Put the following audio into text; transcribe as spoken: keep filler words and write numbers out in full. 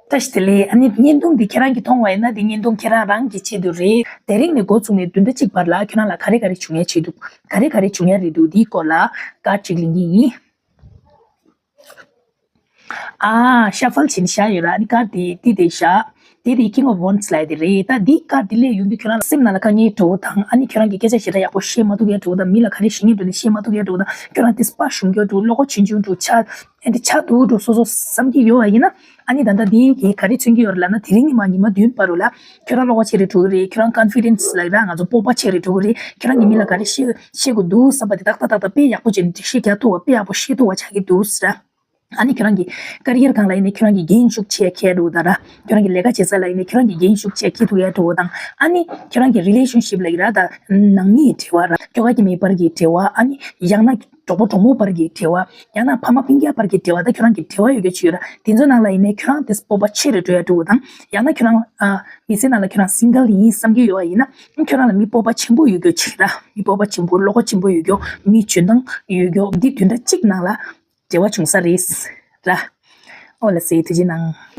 བཀྲ་ཤིས་བདེ་ལེགས། ཨ་ནི་བརྙན་ཐུང་འདི་ཁྱེད་རང་གིས་མཐོང་བ་ཡིན་ན་འདི་བརྙན་ཐུང་ཁྱེད་རང་རང་གི་ཆེད་དུ་རེད། དེ་རིང་ནས་འགོ་བཙུགས་ནས་བདུན་ཕྲག་གཅིག་བར་ལ་ཁྱོད་རང་ལ་ག་རེ་ག་རེ་བྱུང་ཡ་བྱེད་འདུག་ག་རེ་ག་རེ་བྱུང་ཡ་རེད་འདུག་འདིའི་སྐོར་ལ་ཀར་ཌ་ཅིག་ལེན་གྱི་ཡིན། ཨ། ཤ་ཕལ་བྱས་ནས་བཞག་ཡོད་ར། ཨ་ནི་ཀར་ཌ་འདི་འདི་དེ་བཞག་འདི་དེ་King of Wands ལབ་ཡ་དེ་རེད། ད་འདི་ཀར་ཌ་འདི་སླེབས་ཡོང་དུས་ཁྱོད་རང་ལ་སེམས་ནང་ལ་དཀའ་ངལ་འགྲོ་བོ་དང་། ཨ་ནི་ཁྱོད་རང་གི་སྐད་ཆ་ཞེ་དྲག་ཡག་པོ་བཤད་མ་ཐུབ་ཡ་འགྲོ་བོ་དང་། མི་ལ་ག་རེ་བཤད་སྙིང་འདོད་ནས་བཤད་མ་ཐུབ་ཡ་འགྲོ་བོ་དང་། ཁྱོད་རང་དེ་སྤ་ཞུམ་རྒྱུ་འགྲོ། བློ་ཁོག་ཆུང་ཆུང་འགྲོ། ཆགས་ཨ་འདི་ཆགས་འདུག་འགྲོ་སོ་སོ་བསམ་གྱི་ཡོད་པ་ཡིན་ན། ཨ་ནི་ད་ལྟ་འདི་གིས་ག་རེ་མཚོན་གྱི་ཡོད་རེད་ལབ་ན། དེ་རིང་ནས་མར་ཉི་མ་བདུན་བར་རུ་ལ་ཁྱོད་རང་བློ་ཁོག་ཆེ་རུ་འགྲོ་གི་རེད། ཁྱོད་རང་ཀོན་ཕི་ཌེན་སི་ལབ་ར། ང་ཚོ་སྤོབས་པ་ཆེ་རུ་འགྲོ་གི་རེད། ཁྱོད་རང་གིས་མི་ལ་ག་རེ་བཤད་བཤད་དགོས་འདུག་བསམ་པ་དེ་ཏག་ཏག་ཏག་ཏག་དཔེ་ཡག་པོ་བྱས་ནས་འགྲེལ་བཤད་རྒྱག་ཐུབ་པ། དཔེ་ཡག་པོ་བཤད་ཐུབ་པ་ཆགས་ཀྱི་འདུག་ཟེར། ཨ་ནི་ཁྱོད་རང་གི་ཀ་རི་ཡར་སྒང་ལ་ཡིན་ནའི་ཁྱོད་རང་གི་འགན་ཤུགས་ཆེ་འཁྱེར་འགྲོ་ད་ར། ཁྱོད་རང་གི་ལས་ཀ་བྱེད་ས་ལ་ཡིན་ནའི་ཁྱོད་རང་གི་འགན་ཤུགས་ཆེ་འཁྱེར་ཐུབ་ཡ་འགྲོ་དང་། ཨ་ནི་ཁྱོད་རང་གི་རི་ལེ་ཤན་ཤིབ་ལབ་ཀྱི་ར། ད་ནང་མིའི་འབྲེལ་བ་ར། ཁྱོ་ག་ཁྱིམ་མི་བར་གྱི་འབྲེལ་བ། ཨ་ནི་ཡང་ན་གྲོགས་པོ་གྲོགས་མོ་བར་གྱི་འབྲེལ་བ། ཡང་ན་ཕ་མ་སྤུན་ཀྱག་བར་གྱི་འབྲེལ་བ། ད་ཁྱོད་རང་གི་འབྲེལ་བ་ཡོད་རྒྱུ་ཅིག་ཡོད་ར། དེ་ཚོ་ནང་ལ་ཡིན་ནའི་ཁྱོད་རང་དེ་སྤོབས་པ་ཆེ་རུ་འགྲོ་ཡ་འགྲོ་དང་། ཡང་ན་ཁྱོད་རང་ཨ་མི་ཚེ་ནང་ལ་ཁྱོད་རང་སིང་གལ་ཡིན་བསམ་གྱི་ཡོད་པ་ཡིན་ན། ཁྱོད་རང་ལ་མི་སྤོབས་པ་ཆེན་པོ་ཡོད་རྒྱུ་ཅིག་ར། མི་སྤོབས་པ་ཆེན་པོ། བློ་ཁོག་ཆེན་པོ་ཡོད་རྒྱུ། མི་འཇོན་ཐང་ཡོད་རྒྱུ། འདི་བདུན་ཕྲག་གཅིག་ནང་ལ་འབྲེལ་བ་བྱུང་ས་རེད་ར། ཨོ་ལགས་སེ། ཐུགས་རྗེ་གནང་།